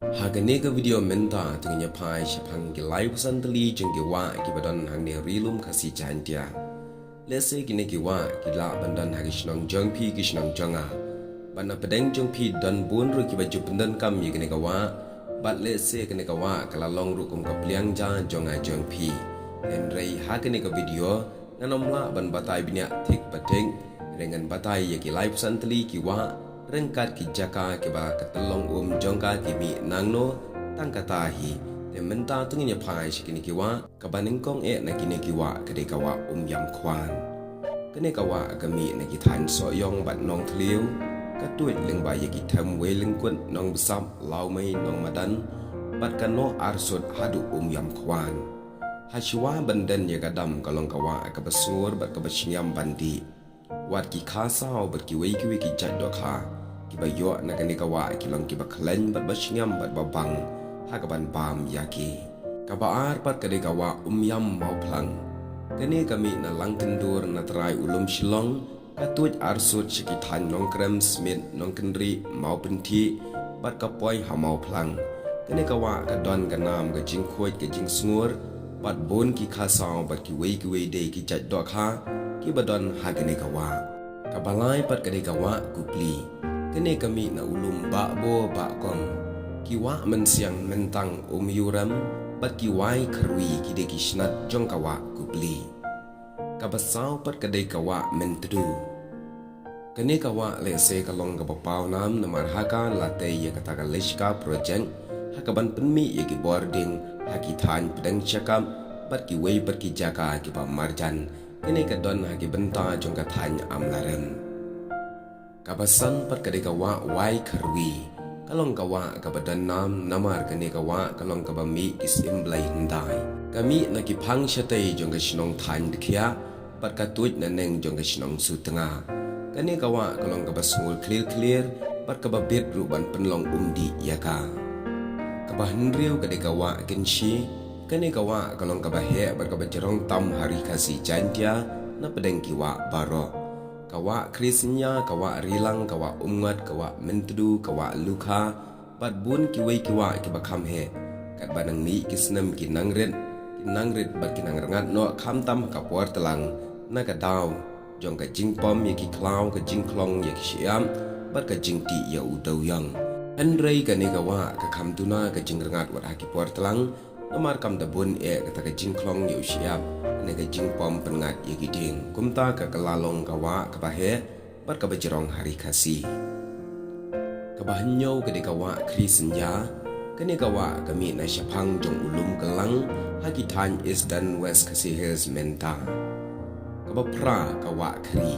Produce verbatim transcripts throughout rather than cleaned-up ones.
Ha kane ka video mynta to ngin ïa phai shaphang ki laiphew san tylli jong ki wah kiba don hangne ha Ri Lum Khasi Jaiñtia. Lehse kine ki wah ki lah ban don ha ki shnong jong phi, ki shnong jong nga. Bad na pdeng jong phi don bun ruh kiba ju pyndonkam ïa kine ki wah. Bad lehse kine ki wah ka la long ruh kum ka pliang ja jong nga jong phi. Hynrei ha kane ka video ngan ym lah ban batai bniah thik ba thik. Hynrei ngan batai ïa ki laiphew san tylli ki wah ryngkat ki jaka kiba ka tyllong um jong ka ki mih nangno. Tang kata hi, te mynta to ngin ïa phai sha kine ki wah. Kaba nyngkong eh na kine ki wah ka dei ka wah Umïamkhwan. Kane ka wah ka mih na ki thaiñ Sohiong bad Nongthliew. Ka tuid lyngba ïa ki them Wei Lyngkut, Nongbsap, Lawmei, Nongmadan, bad ka noh arsut haduh Umïamkhwan. Hashuwa ban don ïa ka dam ka long ka wah kaba sngur bad kaba shngiam ban dih. Wat ki kha saw bad kiwei kiwei ki jait dohkha kiba ïoh na kane ka wah ki long kiba khlaiñ bad ba shngiam bad ba bang ha kaban bam ïa ki. Kaba ar pat ka dei ka wah Umïam Mawphlang. Kane ka mih na Langkyndur na trai u lum Shillong, ka tuid arsut sha ki thaiñ Nongkrem, Smit, Nongkynrih, Mawpynthih, bad ka poi ha Mawphlang. Kane ka wah ka don ka nam ka jingkhuid ka jingsngur, bad bun ki kha saw bad kiwei kiwei de ki jait dohkha kiba don ha kane ka wah. Kaba lai pat ka dei ka wah Kupli. Kane ka mih na u lum Bahbo Bahkong. Ki wah Mynsiang, Myntang, Umïurem, bad ki wai Kharwi ki dei ki shnat jong ka wah Kupli. Kaba saw pat ka dei ka wah Myntdu. Kane ka wah lehse ka long kaba paw nam namar ha ka la tei ïa kata ka LISHKA project ha kaban pynmih ïa ki bording ha ki thaiñ Pdeng Shakap bad kiwei pat ki jaka kiba marjan. Kane ka don ha ki bynta jong ka thaiñ Amlarem. Kaba san pat ka dei ka wah Wai Kharwi. Ka long ka wah kaba don nam namar kane ka wah ka long kaba mih ki syiem blei hyndai. Ka mih na ki phang shatei jong ka shnong Thaiñ Dkhiah bad ka tuid na neng jong ka shnong Sutnga. Kane ka wah ka long kaba sngul khlier khlier bad kaba bit ruh ban pynlong um dih ïa ka. Kaba hynriew ka dei ka wah Kynshi. Kane ka wah ka long kaba heh bad kaba jrong tam ha Ri Khasi Jaiñtia na pdeng ki wah baroh. Ka wah Khrisynja, ka wah Rilang, ka wah Umngot, ka wah Myntdu, ka wah Lukha, bad bun kiwei ki wah kiba kham heh. Katba nang mih ki snem ki nang rit, ki nang rit bad ki nang rngat noh khamtam ha ka por tlang na ka daw jong ka jingpom ïa ki khlaw, ka jingkhlong ïa ki shyiap, bad ka jingtih ïa u dewïong. Hynrei kane ka wah ka kham duna ka jingrngat wat ha ki por tlang, namar kam da bun eh kata ka jingkhlong ïa u shyiap ne ka jingpom pynngat ïa ki dieng. Kumta ka ka la long ka wah kaba heh bad kaba jrong ha Ri Khasi. Kaba hynñiew ka dei ka wah Khrisynja. Kane ka wah ka mih na shaphang jong u lum Klang ha ki thaiñ Eastern West Khasi Hills mynta. Kaba phra ka wah Khri.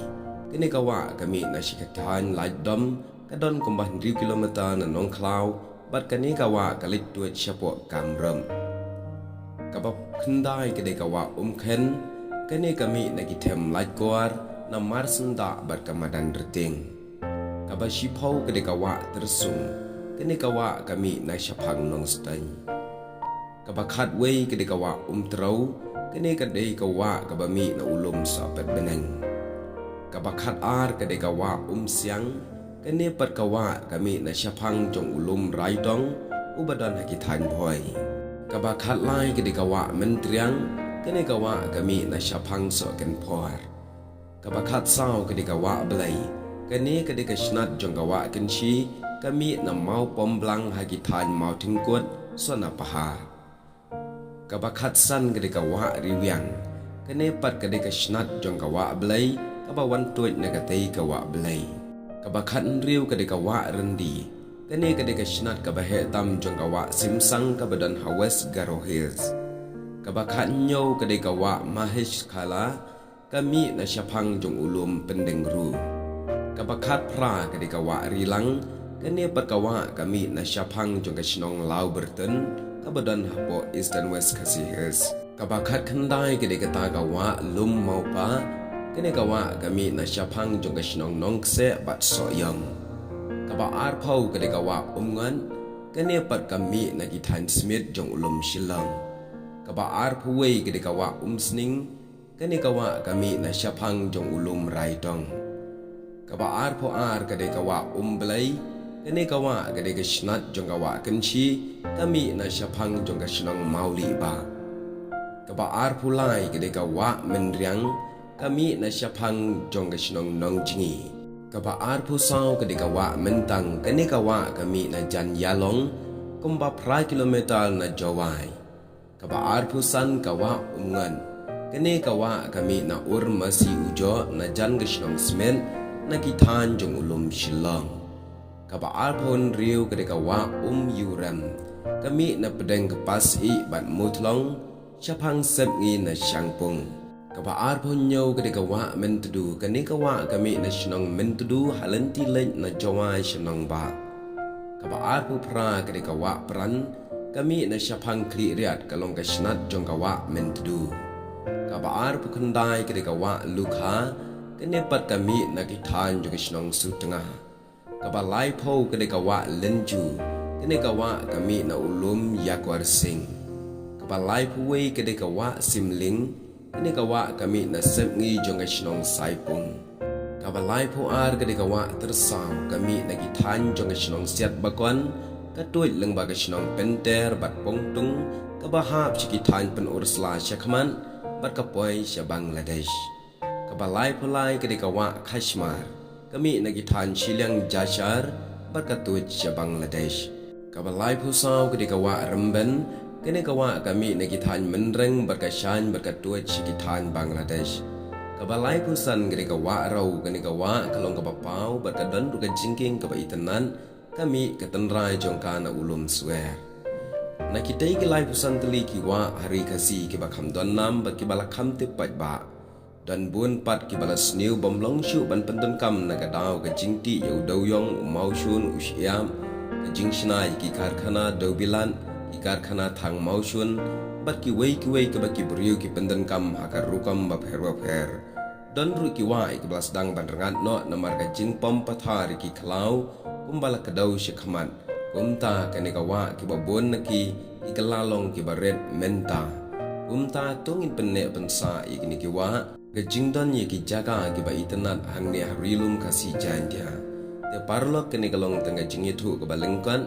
Kane ka wah ka mih na sha ki thaiñ Laitdom, ka don kumba hynriew kilometer na Nongkhlaw, bad kane ka wah ka leit tuid shapoh Kamrup. Kaba khyndai ka dei ka wah Umkhen. Kane ka mih na ki them Laitkor, na Marsyndah bad ka Madan Rting. Kaba shiphew ka dei ka wah Tyrsung. Kane ka wah ka mih na shaphang Nongstoiñ. Kaba khatwei ka dei ka wah Umtrew. Kane ka dei ka wah kaba mih na u lum Sohpetbneng. Kaba khatar ka dei ka wah Umsiang. Kane pat ka wah ka mih na shaphang jong u lum Raitong uba don ha ki thaiñ Bhoi. Kaba khatlai ka dei ka wah Myntriang. Kane ka wah ka mih na shaphang Sohkynphor. Kaba khatsaw ka dei ka wah Blei. Kane ka dei ka shnat jong ka wah Kynshi, ka mih na Mawpomblang ha ki thaiñ Mawthingkut, Sonapahar. Kaba khatsan ka dei ka wah Riwiang. Kane pat ka dei ka shnat jong ka wah Blei kaba wan tuid na katei ka wah Blei. Kaba khathynriew ka dei ka wah Ryndi. Kane ka dei ka shnat kaba heh tam jong ka wah Simsang kaba don ha West Garo Hills. Kaba khathynñiew ka dei ka wah Mahesh Khala, ka mih na shaphang jong u lum Pyndengru. Kaba khatphra ka dei ka wah Rilang. Kane pat ka wah ka mih na shaphang jong ka shnong Lawbyrton kaba don hapoh Eastern West Khasi Hills. Kaba khatkhyndai ka dei kata ka wah Lum Mawpa. Kane ka wah ka mih na shaphang jong ka shnong Nongkseh bad Sohiong. Kaba arphew ka dei ka wah Umngot. Kane pat ka mih na ki thaiñ Smit jong u lum Shillong. Kaba arphew wei ka dei ka wah Umsning. Kane ka wah ka mih na shaphang jong u lum Raitong. Kaba arphew ar ka dei ka wah Umblei. Kane ka wah ka dei ka shnat jong ka wah Kynshi, ka mih na shaphang jong ka shnong Mawlihbah. Kaba arphew lai ka dei ka wah Mynriang, ka mih na shaphang jong ka shnong Nongjngi. Kaba arphew saw ka dei ka wah Myntang, kane ka wah ka mih na jan Ïalong, kumba phra kilometer na Jowai. Kaba arphew san ka wah Umngot. Kane ka wah ka mih na Ur Masi Ujoh na jan ka shnong Smit na ki thaiñ jong u lum Shillong. Kaba arphew hynriew ka dei ka wah Umïurem. Ka mih na pdeng ka Pasyih bad Muthlong, shaphang Sepngi na Shangpung. Kaba arphew hynñiew ka dei ka wah Myntdu, kane ka wah ka mih na shnong Myntdu ha lynti leit na Jowai sha Nongbah. Kaba arphew phra ka dei ka wah Pran, ka mih na shaphang Khliehriat, ka long ka shnat jong ka wah Myntdu. Kaba arphew khyndai ka dei ka wah Lukha, kane pat ka mih na ki thaiñ jong ka shnong Sutnga. Kaba laiphew ka dei ka wah Lynju, kane ka wah ka mih na u lum Ïakwar Sing. Kaba laiphew wei ka dei ka wah Simling, kane ka wah ka mih na Sepngi jong ka shnong Saipung. Kaba laiphew ar ka dei ka wah Tyrsaw, ka mih na ki thaiñ jong ka shnong Siatbakon, ka tuid lyngba ka shnong Pynter bad Pongtung, kaba hap sha ki thaiñ Pynursla shakhmat, bad ka poi sha Bangladesh. Kaba laiphew lai ka dei ka wah Khashmar, ka mih na ki thaiñ Shilliang Jashar, bad ka tuid sha Bangladesh. Kaba laiphew saw ka dei ka wah Rymben, kane ka wah ka mih na ki thaiñ Mynreng bad ka Shan bad ka tuid sha ki thaiñ Bangladesh. Kaba laiphew san ka dei ka wah Rew, kane ka wah ka long kaba paw bad ka don ruh ka jingkieng kaba itynnad, ka mih ka tynrai jong ka na u lum Swer. Na kitei ki laiphew san tylli ki wah ha ri Khasi kiba kham don nam bad kiba la kham tip paidbah. Don bun pat kiba la sniew bym long shuh ban pyndonkam na ka daw ka jingtih ïa u dewiong, u mawshun, u shyiap, ka jingshna ïa ki karkhana dewbilat, ki karkhana thang mawshun, bad kiwei kiwei kiba ki briew ki pyndonkam ha ka rukom bapher bapher. Don ruh ki wah kiba la sdang ban rngat noh namar ka jingpom pathar ïa ki khlaw, kumba la kdew shakhmat. Kumta kane ka wah kiba bun na ki, ki kylla long kiba rit mynta. Kumta to ngin pynneh pynsah ïa kine ki wah, ka jingdon ïa ki jaka kiba itynnad hangne ha ri lum Khasi Jaiñtia. Te paralok, kane ka long tang ka jingïathuh kaba lyngkot,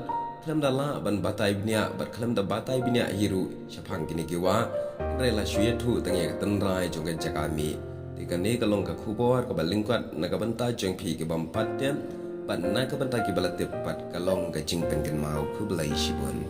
khlem da lah ban batai bniah bad khlem da batai bniah hi ruh shaphang kine ki wah, hynrei la shu ïathuh tang ïa ka tynrai jong ka jaka mih. Te kane ka long ka khubor kaba lyngkot na ka bynta jong phi ki bym pat tip, bad na ka bynta kiba la tip pat ka long ka jingpynkynmaw. Khublei shibun.